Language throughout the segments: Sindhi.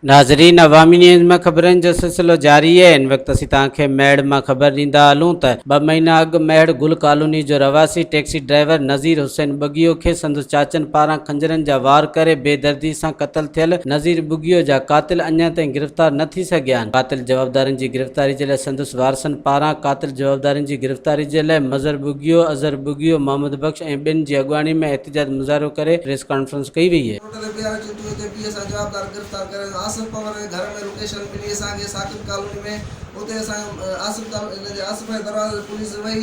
ناظرين عوامي نيوز ۾ خبرن جو سلسلو جاري آهي هن وقت اسين توهان کي ميهڙ مان خبر ڏيندا هلون ته ٻه مهينا اڳ ميهڙ گل ڪالوني جو رهواسي ٽيڪسي ڊرائيور نذير حسين ٻگهيو کي سندس چاچن پاران خنجرن جا وار ڪري بي دردي سان قتل ٿيل نذير ٻگهيو جا قاتل اڃا تائين گرفتار نه ٿي سگهيا آهن قاتل جوابدارن جي گرفتاري جي لاء سندس وارثن پاران قاتل جوابدارن جي گرفتاري جي لاء مظهر ٻگهيو، اظهر ٻگهيو، محمد بخش ۽ ٻين جي اڳواڻي ۾ احتجاج مظاهرو ڪري پريس ڪانفرنس ڪئي وئي. روڊ تي بيهاري چتو هتي پي اسان جوابدار گرفتار ڪري ويو آصف پنهور جي گهر ۾ لوڪيشن ملي اسان کي ثاقب ڪالوني ۾ اتي اسان جو آصف ڪالوني ان جي آصف جي دروازي تي پوليس وئي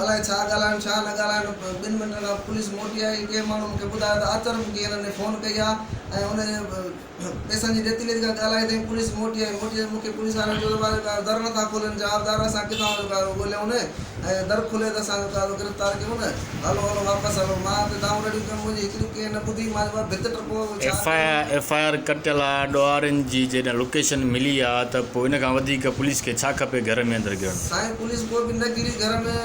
الائي ڇا ڳالهايون ڇا نه ڳالهايون ٻن منٽن کان پوليس موٽي آئي ڪنهن ماڻهو مونکي ٻڌايو ته آچر مونکي هنن فون ڪئي آ ۽ ان جي پئسن جي ڏيتي ليتي کان ڳالهائي اٿئين پوليس موٽي آئي موٽي اچي مونکي پوليس وارن چيو ته در نٿا کولين جوابدار اسان ڪٿان ڳوليون ۽ در کولي ته اسان گرفتار ڪيون نه هلو هلو واپس هلو مان ته دانهون رڙيون ڪيم منهنجي هڪڙي ڪنهن نه ٻڌي مان چيو ڀت ٽپو ڇا ايف I ڪيون. ايف I R ڪٽيل آ ڏوهارين جي جيڏهن لوڪيشن ملي آ ته پوء ان کان وڌيڪ پوليس کي ڇا کپي گهر ۾ اندر گهڙڻ. سائين پوليس پوء به نه گهڙي گهر ۾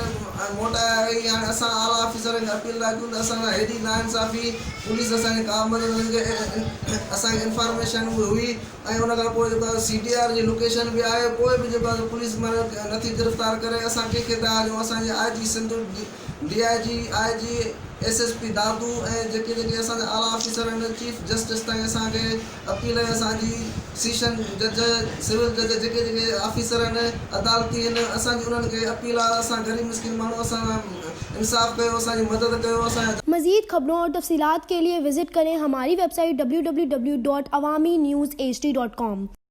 ۽ موٽائي آئي هاڻي اسان اعليٰ آفيسرن کي اپيل ٿا ڪيون ته اسان سان هيڏي ناانصافي پوليس اسان جي ڪا مدد نه ڪئي اسان کي انفارميشن به هئي ۽ ان کان پوء جيڪو آهي سي ڊي آر جي لوڪيشن به آهي پوء به جيڪو آهي پوليس معنيٰ نٿي گرفتار ڪري اسان ڪنهن کي ٿا ڏيون اسان جي I G Sindh D I G I G S S P Dadu ۽ جيڪي جيڪي اسان جا اعليٰ آفيسر آهن چيف جسٽس تائين اسان کي اپيل آهي اسان جي سيشن جج سول جج جيڪي جيڪي آفيسر آهن عدالتي آهن اسان جي انهن کي اپيل آهي اسان غريب مسڪين ماڻهو اسان سان انصاف ڪيو اسان جي مدد ڪيو اسان جا مزيد خبرون اور تفصيلات کے لئے وزٽ کریں ہماری web site www.awamiNewsHD.com.